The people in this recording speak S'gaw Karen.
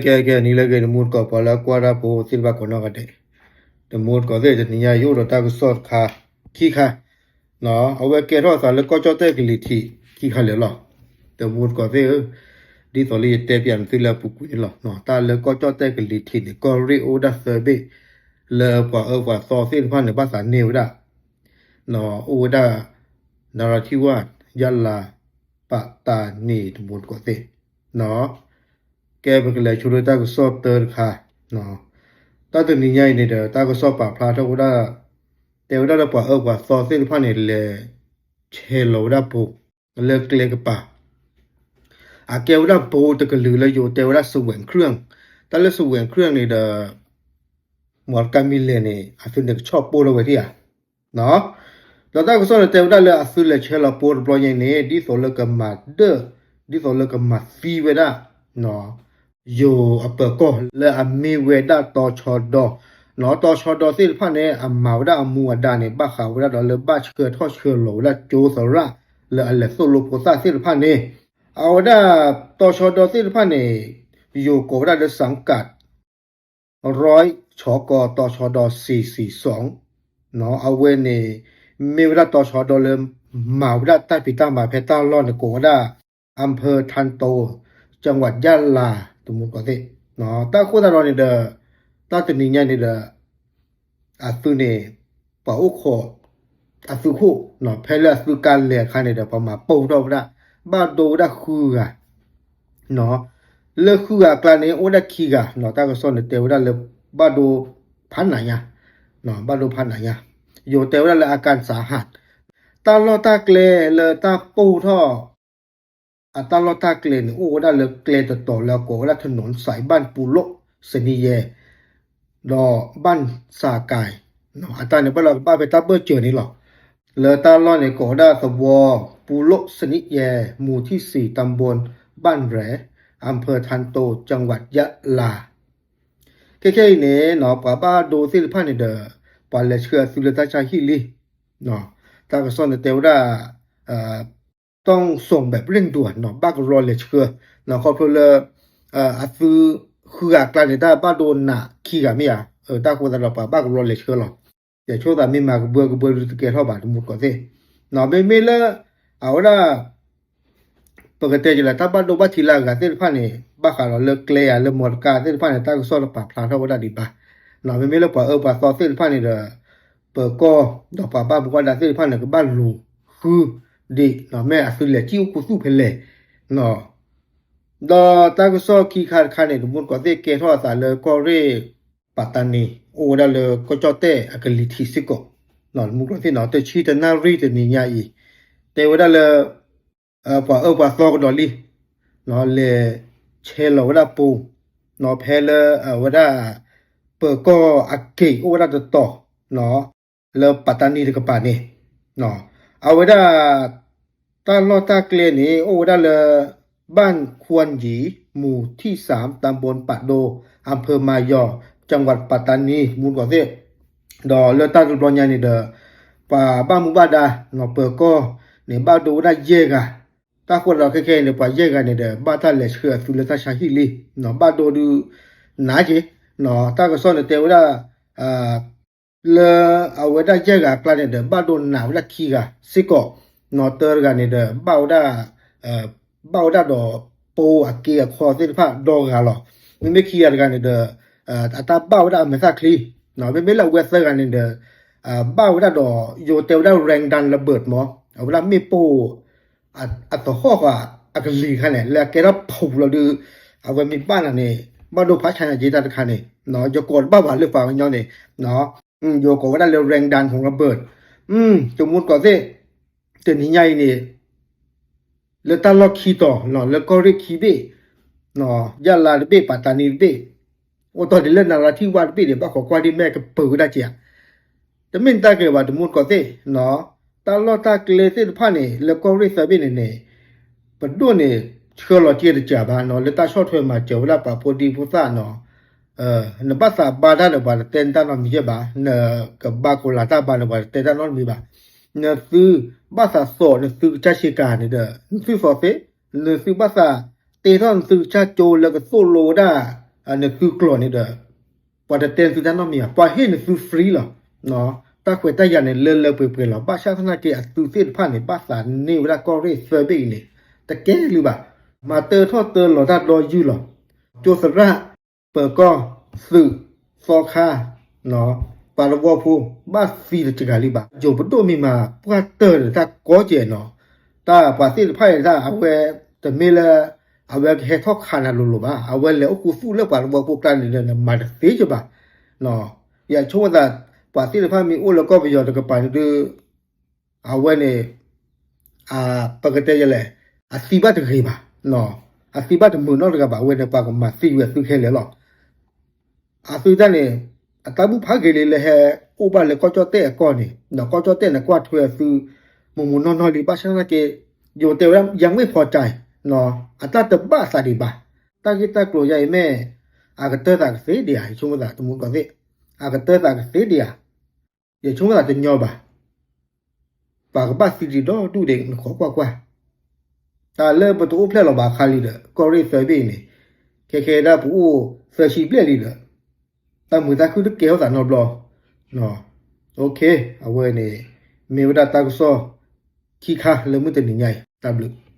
ကဲ ကဲ နံၤလၢအဂ့ၤ တမူတကိး ပှၤလၢကွၢ်တၢ်ဖိသ့ၣ်တဖၣ်ကိးနီၢ်ဂၤဒဲး, တမူတကိးသ့ၣ် တနံၤညါအံၤ အိၣ်ဒီးတၢ်ကစီၣ်တခါခံခါ, အဝဲကဲထီၣ်အသးလၢကီၢ်ကၠီၣ်တဲၣ်ကလံၤထံးခံခါလၢာ်လီၤ. တမူတကိးသ့ၣ်ဧၢ, ဒ်သိးလၢယတဲပၠးနသုလၢအပူၤကွံာ်န့ၣ်လီၤ. တၢ်လၢကီၢ်ကၠီၣ်တဲၣ်ကလံၤထံးန့ၣ် ကီၢ်ရ့ၣ်အိၣ်ဝဲဒၣ်သၢဘ့ၣ်, လၢပှၤအၢပှၤသီသ့ၣ်တဖၣ်န့ၣ် ဘၣ်သးန့ၢ်ဝဲဒၣ် အိၣ်ဝဲဒၣ် နရၣ်ထံဝၣ်, ယၣ်လး, ပၣ်တါနံၤ တမူတကိးသ့ၣ်, ကဲပကလဲၤဆိလၢတၢ်ကစီၣ်တၢတခါ, တၢ်တနံၤညါအံၤန့ၣ်ဒီး တၢ်ကစီၣ်ပာ်ဖျါထီၣ်ဝဲဒၣ်, တဲဝဲဒၣ်လၢပှၤအၢပှၤသီသ့ၣ်တဖၣ်န့ၣ် လဲၤဆဲးလီၤဝဲဒၣ်ဘိ လၢကျဲကပၤ အကဲဝဲဒၣ်ဘိတကလုာ်လၢယိၤတဲဝဲဒၣ် စဝဲၣ်ခရၢၣ်, တၢ်လၢစဝဲၣ်ခရၢၣ်န့ၣ်ဒီး မ့ၢ်တကးမံၤလဲၣ်န့ၣ် အသုန့ၣ်ကဆီၣ်ပိၢ်ထီၣ်ဝဲဒၣ်ဧါ, ဒီးတၢ်ကစီၣ်န့ၣ်တဲဝဲဒၣ်လၢအသုလဲၤဆဲးလီၤဘိတဘျီညါန့ၣ် ဒ်သိးလၢကမၤဒၢၣ်, ဒ်သိးလၢကမၤသံဝဲဒၣ် ယိၤအပၢၤကီၢ်လၢအမ့ၢ်ဝဲဒၣ်တီၤဆီဒီ, တီၤဆီဒီသ့ၣ်တဖၣ်န့ၣ် အမၤဝဲဒၣ်အမူအဒါန့ၣ် ဘၣ်ဃးဝဲဒၣ်ဒီးလၢဘၣ်ဆှၢထီၣ်ဆှၢလီၤဝဲဒၣ်ကၠိသရၣ် လၢအလဲၤသိၣ်လိဖိသၣ်သ့ၣ်တဖၣ်န့ၣ်, အဝဲဒၣ်တီၤဆီဒီသ့ၣ်တဖၣ်န့ၣ် ယိၤကိးဝဲဒၣ်လၢ စၣ်ကး ရီး ဆီကီ တီၤဆီဒီ စံးစံးစီ, အဝဲန့ၣ် မ့ၢ်ဝဲဒၣ်တီၤဆီဒီလၢ မၤဝဲဒၣ်တၢ်ဖံးတၢ်မၤဖဲတၢ်လီၢ်န့ၣ် ကိးဝဲဒၣ် อำเภอธานโต จังหวัดยะลา တမူတကိးသ့ၣ်, တၢ်ဃိသတးဒီးန့ၣ်ဒီး တၢ်တနံၤညါန့ၣ်ဒီး အသုန့ၣ် ပှၤအိၣ်ခိး အသုခိၣ် ဖဲလၢအသုကါလဲၤအခါန့ၣ်ဒီး ပှၤမၤပိၢ်ထီၣ်ဝဲဒၣ် ဘၣ်ဒိဝဲဒၣ်ဃုဂၤ, လၢဃုဂၤအကျါန့ၣ် အိၣ်ဝဲဒၣ်ခံဂၤ, တၢ်ကစီၣ်န့ၣ်တဲဝဲဒၣ်လၢ ဘၣ်ဒိဖးနးညါ, ဘၣ်ဒိဖးနးညါ, ယိၤတဲဝဲဒၣ်လၢ อาการสาหัส, တၢ်လီၢ်တၢ်ကျဲလၢတၢ်ပိၢ်ထီၣ် အတၢ်လီၢ်တၢ်ကျဲန့ၣ် အိၣ်ဝဲဒၣ်လၢကျဲတတီၤလၢအကိးဝဲဒၣ် ถนนสายบ้านปูโละ เสนีแย ဒီး บ้านสาไก่ အတၢ်န့ၣ် ဘၣ်လီၤကဘၣ်ဖဲတၢ်ဘၢၣ်စၢၤန့ၣ်လီၤ. လၢတၢ်လီၢ်န့ၣ် ကိးဝဲဒၣ်သဝီ ปูโละเสนีแย หมู่ที่สี่ ตำบลบ้านแหร่ อำเภอธานโต จังหวัดยะลา ခဲခဲအံၤန့ၣ် ပှၤဘၣ်ဒိသ့ၣ်တဖၣ်န့ၣ်ဒီး ပှၤလဲၤဆှၢအသုလၢတၢ်ဆါဟံၣ်လံ. တၢ်ကစီၣ်န့ၣ်တဲဝဲဒၣ် ต้องส่งแบบเร่งด่วน ဘၣ်ကရီလဲၤဆှၢ ခီဖျိလၢ အသုဃုဂၤအကျါန့ၣ် တၢ်ဘၣ်ဒိနးခံဂၤမ့ၢ်ဧါ, တၢ်ဃိသတးဒီးပှၤဘၣ်ကရီလဲၤဆှၢလီၤ. ယဆိသးမ့ၢ်မၤကဘှၢကဘှၢဒုးတကဲထီၣ်ဘၣ် တမူတကိးသ့ၣ်, မ့မ့ၢ်လၢ အဝဲဒၣ် ပကတဲက့ၤလၢတၢ်ဘၣ်ဒိဘၣ်ထံးလၢအဂၤသ့ၣ်တဖၣ်န့ၣ် ဘၣ်ဃးဒီးလၢကျဲယၤလၢမီတကါသ့ၣ်တဖၣ်န့ၣ် တၢ်ကစီၣ်တပာ်ဖျါထီၣ်ဝဲဒၣ်ဒံးဘၣ်. မ့မ့ၢ်လၢပှၤအၢပှၤသီသ့ၣ်တဖၣ်န့ၣ်ဒီး ပၢၤကီၢ် ဒီးပှၤဘၣ်မူဘၣ်ဒါသ့ၣ်တဖၣ်န့ၣ် ကဘၣ်လူၤဃုဒံး မ့ၢ်အသုလဲၤစံၣ်အိၣ်ခူသူၣ်ဖဲလဲၣ် ဒီးတၢ်ကစီၣ်ခံခါတခါန့ၣ် တမူတကိးသ့ၣ်ကဲထီၣ်အသးလၢကီၢ်ရ့ၣ် ပၣ်တါနံၤ အိၣ်ဝဲဒၣ်လၢကီၢ်ကၠီၣ်တဲၣ်အကလံၤထံးစ့ၢ်ကီး, တမူတကိးသ့ၣ်နီၤ တဆံတနၣ်ရံၣ်တနံၤညါအံၤ တဲဝဲဒၣ်လၢ ပှၤအၢပှၤသီကဒီးလံ လဲၤဆဲးလီၤဝဲဒၣ်ပိၢ် ဖဲလၢအဝဲဒၣ် ပၢၤကီၢ်အက့ၢ်အိၣ်ဝဲဒၣ်တတီၤ လၢပၣ်တါနံၤတကပၤန့ၣ် အဝဲဒၣ် တၢ်လီၢ်တၢ်ကျဲန့ၣ် အိၣ်ဝဲဒၣ်လၢ บ้านควนหยี หมู่ที่สาม ตำบลป่าโด อำเภอมายอ จังหวัดปัตตานี တမူတကိးသ့ၣ် ဒီးလၢတၢ်တဘျီညါန့ၣ်ဒီး ပှၤဘၣ်မူဘၣ်ဒါ ပၢၤကီၢ်န့ၣ် ဘၣ်ဒိဝဲဒၣ်ယဲၢ်ဂၤ, တၢ်ဃိဒီးခဲခဲအံၤန့ၣ် ပှၤယဲၢ်ဂၤန့ၣ်ဒီး ဘၣ်တၢ်လဲၤဆှၢအသုလၢတၢ်ဆါဟံၣ်လံ, ဘၣ်ဒိဒုး နးက့ၤ, တၢ်ကစီၣ်န့ၣ်တဲဝဲဒၣ် လၢအဝဲဒၣ်ယဲၢ်ဂၤအကျါန့ၣ်ဒီး ဘၣ်ဒိနးဝဲဒၣ်ခံဂၤစ့ၢ်ကီး, နီၢ်တၢတဂၤန့ၣ်ဒီး ဘၣ်ဝဲဒၣ် ဘၣ်ဝဲဒၣ်ဒီးပိၢ်အက့အခီသ့ၣ်တဖၣ်ဒီဂၤလီၤ. မ့မ့ၢ်ခံဂၤတဂၤန့ၣ်ဒီး အတၢ်ဘၣ်ဝဲဒၣ်အမဲာ်သၣ်ချံ, မ့မ့ၢ်လၢအဝဲသၢဂၤန့ၣ်ဒီး ဘၣ်ဝဲဒၣ်ဒီး ယိၤတဲဝဲဒၣ် แรงดันระเบิด မး အဝဲဒၣ်မ့ၣ်ပိၢ် အသဟီၣ်ဃာ်အကလံၤတခါန့ၣ် လၢအကဲထီၣ်ဖူးလီၤဒုး အဝဲမ့ၢ်ဘၣ်နၤန့ၣ် ဘၣ်ဒိဖးဆါညါက့ၤတၢ်တခါန့ၣ် ယကိးတဘၣ်ဘၣ်လၢပှၤကညီန့ၣ် ယကိးဝဲဒၣ်လၢ แรงดันของระเบิด တမူတကိးသ့ၣ် တနံၤညါအံၤန့ၣ် လၢတၢ်လီၢ်ခံတီၤ လၢကီၢ်ရ့ၣ်ခံဘ့ၣ် ယၣ်လးတဘ့ၣ် ပၣ်တါနံၤတဘ့ၣ် အိၣ်တီၢ်ဒ်လၢနရၣ်ထံဝၣ်တဘ့ၣ်န့ၣ် ဘၣ်ခိးကွၢ်ဒ်မ့ၢ်ကပၢၤဝဲဒၣ်က့ၤဧါ. တမ့ၢ်တၢ်ကဲဘၣ် တမူတကိးသ့ၣ်, တၢ်လီၢ်တၢ်ကျဲသ့ၣ်တဖၣ်န့ၣ် လၢကီၢ်ရ့ၣ်သၢဘ့ၣ်န့ၣ်န့ၣ် ပဒိၣ်န့ၣ် ဆှၢလီၤက့ၤတစဲးဘၣ်နီၤ လၢတၢ်ဆီၣ်ထွဲမၤစၢၤဝဲဒၣ်ပှၤဖိဒံဖိသၣ်နီၤ နဘၣ်သးဘါတၢ်ဒီးပှၤတတဲနတၢ်နီတမံၤယဲၢ်ဘၣ်, နကဘၣ်ကိးလၤတၢ်ဘါန့ၣ် ပှၤတတဲတၢ်နီတမံၤဘၣ်. နသုဘၣ်သးသိးနသုကစၢ်ဆ့ကၤန့ၣ်ဒီး နသုသိးသ့, နသုဘၣ်သးတ့ထီၣ်နသုကစၢ်ကၠိလၢကသိၣ်လိဝဲဒၣ် နသုကျိာ်န့ၣ်ဒီး ပှၤတတဲနသုတၢ်နီတမံၤဘၣ်, ပှၤဟ့ၣ်နသု free လီၤ. တၢ်ခွဲးတၢ်ယာ်န့ၣ် လၢလၢပှဲၤပှဲၤလီၤ. ဘၣ်ဆၣ်သနာ်က့ အသုသ့ၣ်တဖၣ်န့ၣ် ဘၣ်သးန့ၢ်ဝဲဒၣ်ကီၢ်ရ့ၣ်သၢဘ့ၣ်အံၤန့ၣ် တကဲလၢၤဘၣ်. မၤတၢထီၣ်တၢလီၤတၢ်ဒီယုၢ်လီၤ. ကၠိသရၣ်, ပၢၤကီၢ်, သုး, သီခါ, ပှၤသဝီဖိ ဘၣ်သံတစှၤလံဘၣ်. ယိၤပဒိၣ်မ့ၢ်မၤပှၢ်တၢၢ်ဒီးတၢ်ကီကဲးနီၤ, တၢ်ပှၤသ့ၣ်တဖၣ်အံၤတၢ် အဝဲတမ့ၢ်လၢ အဝဲကဟဲထီၣ်ခးနၤလိၤလိၤဘၣ်. အဝဲလဲၤအိၣ်ခူသူၣ်လၢပှၤသဝီဖိကျါန့ၣ်ဒီး နမၤတသ့ကဘၣ်. ယဆိကမိၣ်သး ပှၤသ့ၣ်တဖၣ်မ့ၢ်အိၣ်လၢကီၢ်ပယီၤတကပၤန့ၣ်ဒုး အဝဲန့ၣ် ပကတဲယလဲၣ်, အသံဘၣ်တဂ့ၤဘၣ်, အသံဘၣ်တမုာ်နီတဂၤဘၣ်. အဝဲန့ၣ် ပှၤကမၤသံဝဲအသုခဲလၢာ်လီၤ. အသုတၢ်န့ၣ် အတၢ်ဘူၣ်ဖးဂ့ၤလံလၢဟဲအိၣ်ဘၣ်လၢကီၢ်ကၠီၣ်တဲၣ်အကီၢ်န့ၣ် ဒီးကီၢ်ကၠီၣ်တဲၣ်န့ၣ် ကွၢ်ထွဲအသု မုၢ်မုၢ်နီၢ်နီၢ်လံ. ဘၣ်ဆၣ်သနာ်က့ ယိၤတဲဝဲဒၣ် ยังไม่พอใจ အတၢ်တဘၣ်အသးဒံးဘၣ်. တၢ်ဂ့ၢ်တၢ်ကျိၤယါအံၤမ့ၢ် အကတၢၢ်သးကသ့ဒံးဧါ, ယဆိကမိၣ်သးတမူတကိးသ့ၣ်, အကတၢၢ်သးကသ့ဒံးဧါ. ယဆိကမိၣ်သးတညီဘၣ်. ပှၤကဘၣ်သံဒံးဒီဒူၣ်ဒံး နဃီကွၢ်ကွၢ်. တၢ်လၢပတအိၣ်ဖျဲၣ်လီၤဘၣ်အခါလံဒီး ကီၢ်ရ့ၣ်သၢဘ့ၣ်အံၤန့ၣ် ခဲခဲဒၣ်ပအိၣ်သၢဆံဘျဲၣ်လံဒီး တၢ်မုာ်တၢ်ခုၣ်တကဲထီၣ်သးနီတဘျီ. အဝဲန့ၣ် မ့ၢ်ဝဲဒၣ်တၢ်ကစီၣ်ခံခါလၢမုၢ်တနံၤညါအံၤ တၢ်ဘျုး